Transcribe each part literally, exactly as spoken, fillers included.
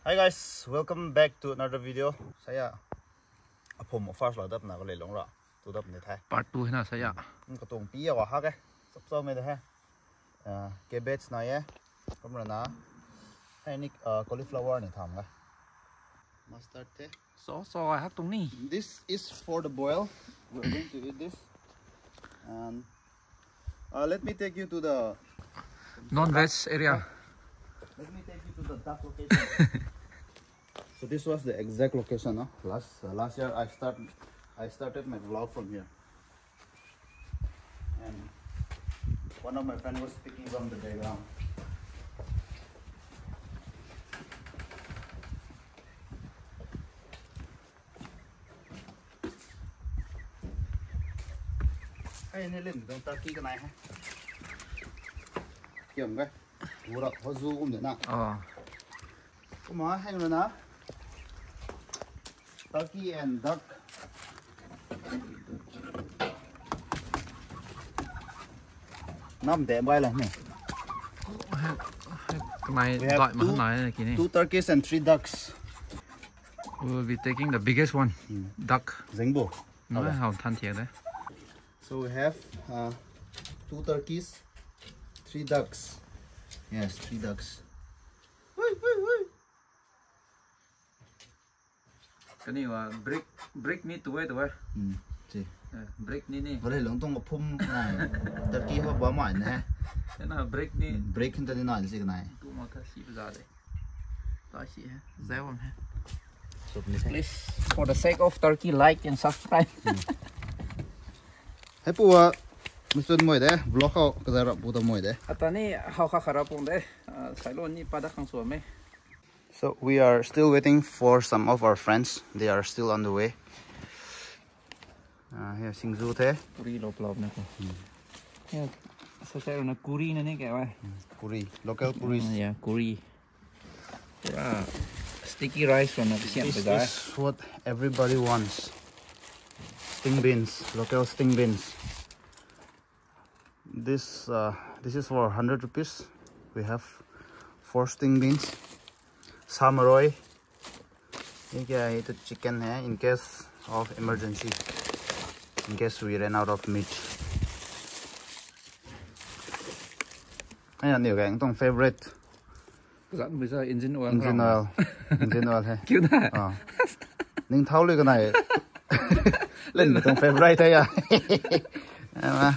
Hi guys, welcome back to another video. Saya, aphum first la dap na ko le long ra. Tu dap ni thai. Part two hina saya. Kum katung pi ya wa ha ke. Sap sap me de hai. Ah, cabbage na ye. Kum ra na. Hai ni, ah, cauliflower ni tham ga. Mustard the. So, so, hak tung ni. This is for the boil. We're going to eat this. And, uh, let me take you to the non-veg area. Let me take you to the duck location. So this was the exact location, no? Last, uh, last year I start, I started my vlog from here. And one of my friend was speaking from the background. Hei ni lim dong turkey kanei hei. Kiam ge. Ura ho zu um de na. Oh. Kumna hei na. Turkey and duck. Nam de bai la ni. Kamei dai ma nai na ki ni. Two turkeys and three ducks. We will be taking the biggest one. Hmm. Duck. Zengbo. Nai hau than thiak de. So we have, uh, two turkeys, three ducks. Yes, three ducks. Kani wa break, break ni tu e tu e. Hmm, si. Eh, break ni ni. Bale long tong phum na. Turkey ho ba mai ne. Ena break ni. Break hin ta ni na si kanei. Tu ma ta si baza de. Ta si hai. Zai wang hai. Sup ni the. Please, for the sake of turkey, like and subscribe. Hei pu wa, mistun moi de, vlog khou kazai rap pu ta moi de. Ata ni hau kha kharap pung de. Ah, sailo ni pada khang suam e. So we are still waiting for some of our friends. They are still on the way. Ah, here, singzu the. Kuri lop lop na ko. Hmm. Here, sa sa na kuri na ni kya wa? Hmm, kuri, local kuris. Hmm, yeah, kuri. Pura sticky rice rana kasiam. This is what everybody wants. Sting beans, local sting beans. This, uh, this is for hundred rupees. We have four sting beans. Samaroi. Ye kya hai? Ye to chicken hai, in case of emergency. In case we ran out of meat. Aya, niw gang tong favorite. Zat mui sa engine oil. Engine oil. Engine oil hai. Kiu na? Ah. Ning thau lui kanei. Len tong favorite hai ya. Ama,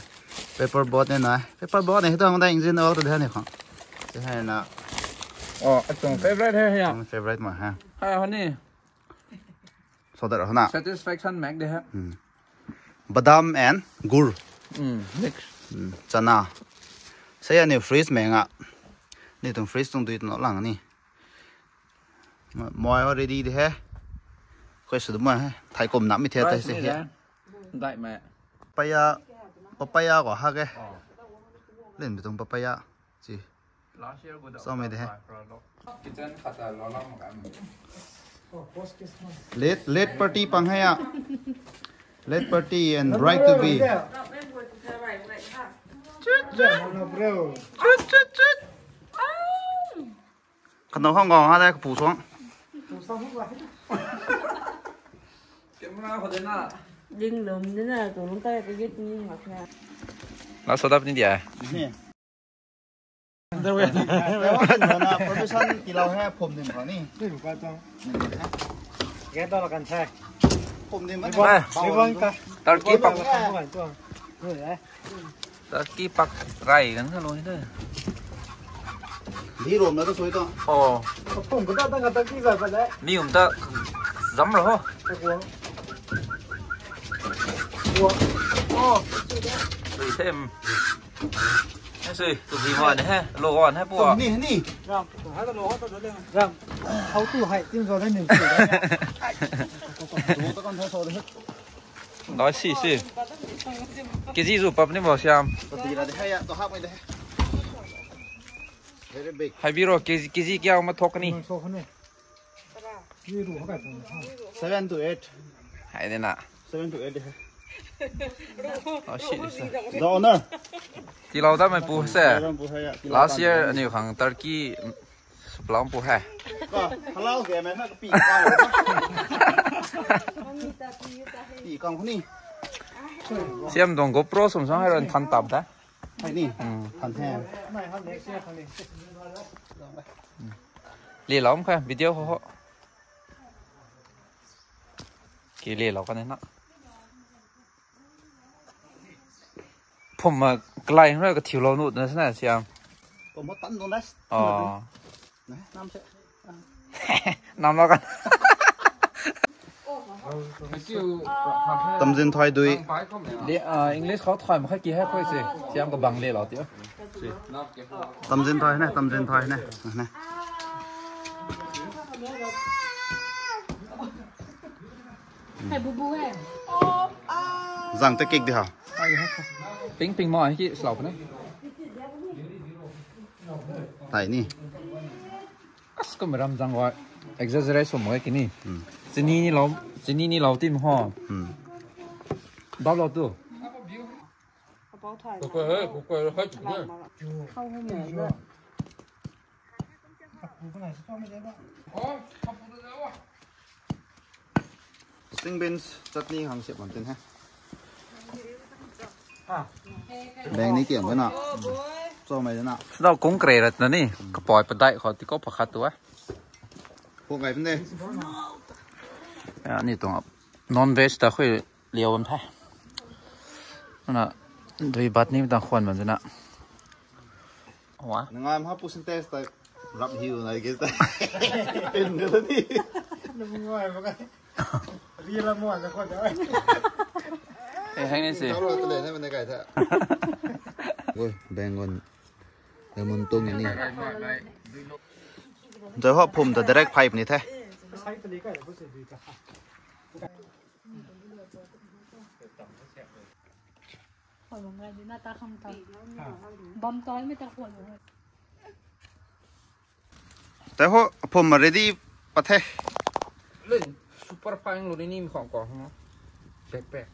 paper boat ni na. Paper boat ni tong da engine oil tu de ni khang. Si hai na. Oh, atong favorite hai ya. Tong favorite ma ha. Hai ho ni. So that ho na. Satisfaction mak de hai. Hmm. Badam and gur. Hmm, mix. Hmm, chana. Saya ni freeze menga. Ni tung freeze tung dui tung lang ni. Moi already de hai. Koi su de moi hai. Thai kum nam mi the tai se hai. Dai ma. Papaya, papaya ko ha ke. Oh. Len bi tung papaya. Si. Last year gu da. So me de hai. Kitchen khata lo lam ka. Late, late party pang hai ya. Late party and bride to be. Chut, chut, chut. Kano hong gong ha dai kapu suang. Camera ho de na. Ding lum de na, tu lung kai ka git ni mak na. La so dap ni dia. Ni. Underwear. Permission kilau hai phom dim khang ni. Ni ka tong. Ni ka. Ge to la kan thai. Phom dim. Ni ba. Ni ba ka. Turkey pak. Ni ba ka. Ni ba ka. Turkey pak rai kan ka lo ni da. Di rom na to soi to. Oh. Phom ka ta ta ka turkey ba ba le. Mi um ta zam ro ho. Oh. Sui them. Sui, tu di wan he, lo wan he pua. Ni, ni. Ram, tu hai lo ho to le. Ram. How to hai, tim zo le ni. Lo to kan tho so de. Dai si si. Kg zu pap ni bo siam. To di la de hai ya, to hap mai de. Very big. Hai biro kg, kg kya ma thok ni. Seven to eight. Hai de na. Seven to eight hai. Oh shit. The owner. Tilau da mai pu se. Last year ani khang turkey suplam pu hai. Ka, halal game na ka pi kang. Pi kang ni. Siam dong GoPro sum sang hai ron than tap da. Hai ni. Hmm. Than the. Li lam kha video ho ho. Ki li lau ka ni na. Phum ma kalai hna ka thiu lou nu na sna siam. Phum ma tan dun das. Oh. Nam se. Nam la kan. Tamzin thai dui. English khou thai ma khai ki hai khoi se. Siam ka bang le lau ti. Tamzin thai ne, tamzin thai ne. Ne. Hai bu bu hai. Zang te kik di ha. Ping ping ma hai ki slau ne. Thai ni. As ka ram zang wa exaggerate sum wa ki ni. Hmm. Chini ni lau, chini ni lau tim ho. Hmm. Dau lau tu. Ka pau thai. Ka koi hai, ka koi hai tu. Khou hei na. String beans chutney hang siap bam tin he. Beng ni kiam ka na. Cho mai na. Sdau kung kre rat na ni. Kapoi padai khou ti ko pakhat tu e. Phuk ngai pun de. Ya, ni tuang non veg ta khui liau bam the. Na dui bat ni ta khwan bam zina. Wa. Ngai ma percentage ta rap hiu na ge ta. In de ni. Ngai ma ka. Ri la mo na ko da. Eh, hang ni si. Tau la ta le na ma na kai tha. Oi, beng gon. Lemon tung ni. Zai ho phum ta direct pipe ni the. Bam toi mi ta khwan. Tei ho, phum ready pat the. Lin, super fine lo ni ni mi khong ko, hmm. Backpack.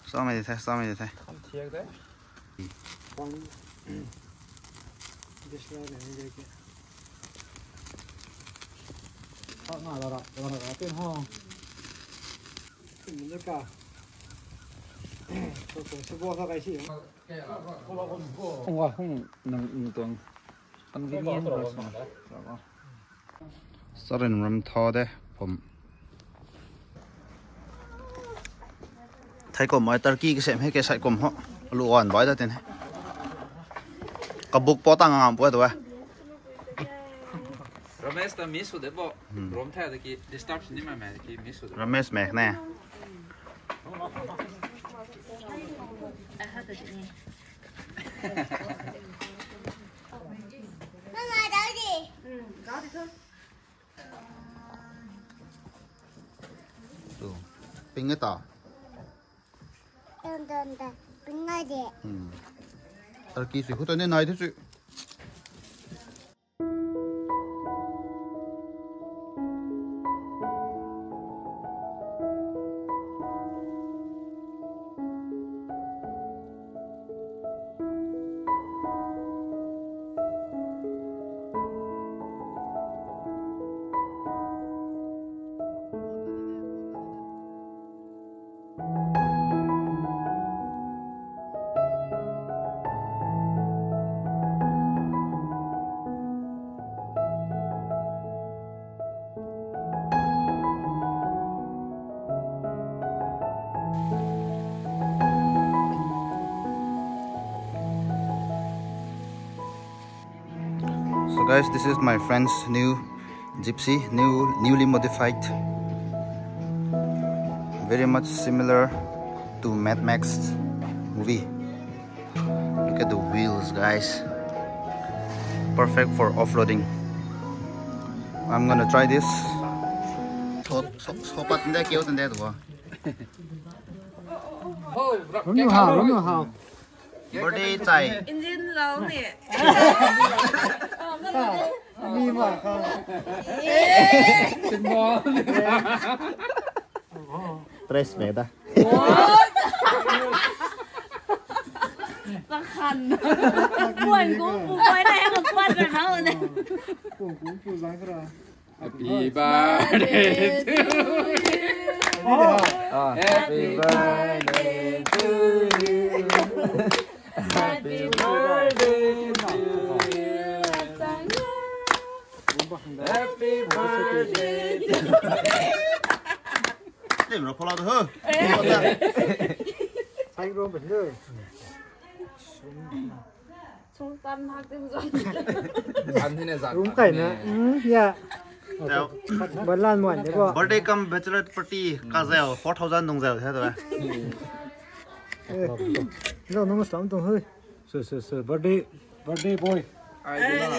Samei the, samei the. Kham thiak de. Bang. This line ni de ke. Kha na la ra, la ra tin ho. Thum ni ka. Ko ko se bo ka kai si. Wa hung nang nang tuang. Convenient restaurant. Sarin ram tha de phum. Thai kum ai turkey kasem he ke sai kum ho. Alu wan bai da tin he. Kabuk po tang ngam po tu e. Ramesh ta miss sw de bo. Hmm. Rom the de ki disturb ni ma ma ki miss sw de. Ramesh mek ne. Tu, ping ta. Dun, dun, dun. Ping ngai de. Hmm. Turkey si khou ta ni nai thu si. So guys, this is my friend's new Gypsy, new, newly modified. Very much similar to Mad Max movie. Look at the wheels, guys. Perfect for off-roading. I'm gonna try this. So, so, so pat nda kyo tande tu. Rum nu hao, rum nu hao. Birthday chai. Engine lou ni. Mi ma ka. Tres me da. Tan. Kuan kum pu koi na hei kuan ra na ne. Kum kum pu zang kara. Happy birthday to you. Oh. Happy birthday to you. Happy birthday to you. Happy birthday to you. Lim ra phola tu ho. Sai ro ben de. Sung tan hak tim zo. An hei na zat. Rum kai na. Hmm, ya. Tau. Balan muan de bo. Birthday cum bachelor party kazau four thousand dung zau the tu. Eh. Lo nung slam tung hui. So, so, so, birthday, birthday boy. Ai, di na.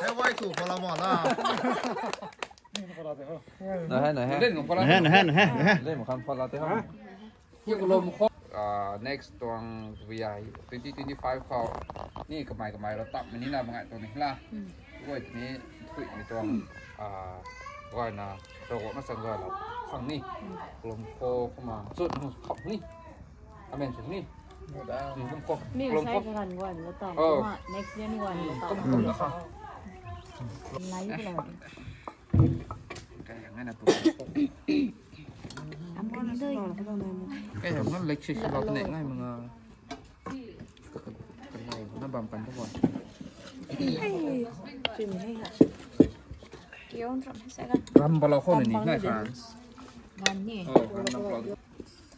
Hei, wai tu phola mo la. Na hai, na hai. Len mo phola. Na hai, na hai, na hai, na hai. Len mo khan phola te ha. Ye ko lo mo kho. Ah, next tuang V I twenty twenty-five khou ni kamei kamei rui tap mei ni na bangai tuang ni la. Guay tini thui ni tuang, ah, guay na rau na sang guay la khang ni. Lom kho kumna chut nu khap ni. Amen chut ni. Lom kho. Mi lom sai kho. Kagan guay na tap. Oh. Kumna next year ni guay na tap. Kum kum na kha. Nai ko la. Kaya ngai na pu. Am kani doi. Kaya ngai lecture si lak ne ngai manga. Kanai na bam kan tu bo. Hey, tui mi hei ha. Kion ram hei sa kan. Ram bala khou ni nai kan. Gan ni. Oh, ram bala.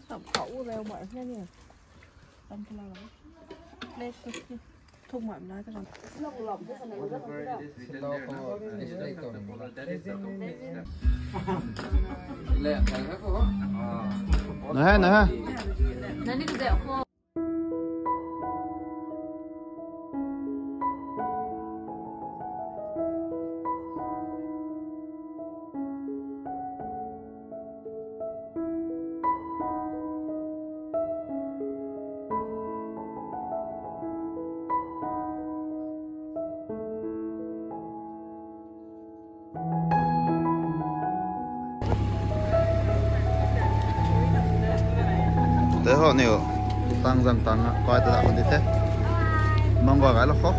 Tam khou u leu mai hei ni. Tam bala. Let's go. Thuk mai na ta kan. Na hai, na hai. Nani tu de ko. Tei ho niw tang zan tang a kai ta da kan di the. Mang gua gai lo kho.